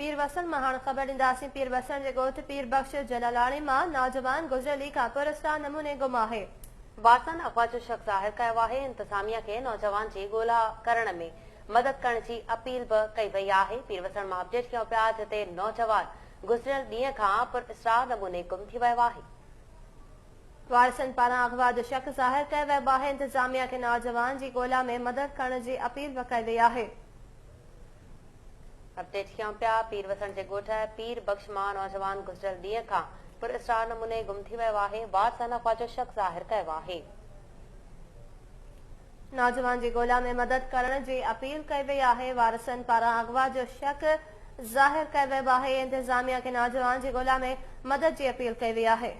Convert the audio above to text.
پير وسڻ مان هاڻ خبر ڏينداسين پير وسڻ جي ڳوٺ پير بخش جلالاڻي مان نوجوان گذريل ڏينهن کان پراسرار نموني گم آهي. وارثن اغوا جو شڪ ظاهر ڪيو آهي، انتظاميا کي نوجوان جي ڳولا ڪرڻ ۾ مدد ڪرڻ جي اپيل به ڪئي وئي آهي، پير وسڻ مان اپڊيٽ ڪيون پيا جتي نوجوان گذريل ڏينهن کان پراسرار نموني گم ٿي ويو آهي. وارثن پاران اغوا جو شڪ ظاهر ڪيو ويو آهي، انتظاميا کي نوجوان جي ڳولا ۾ مدد ڪرڻ جي اپيل به ڪئي وئي آهي. اپڊيٽ ڪيون پيا، پير وسڻ جي ڳوٺ پير بخش مان نوجوان گذريل ڏينهن کان پراسرار نموني گم ٿي ويو آهي، وارثن اغوا جو شڪ ظاهر ڪيو آهي. نوجوان جي ڳولا ۾ مدد ڪرڻ جي اپيل ڪئي وئي آهي، وارثن پاران اغوا جو شڪ ظاهر ڪيو ويو آهي، انتظاميا کي نوجوان جي ڳولا ۾ مدد جي اپيل ڪئي وئي آهي.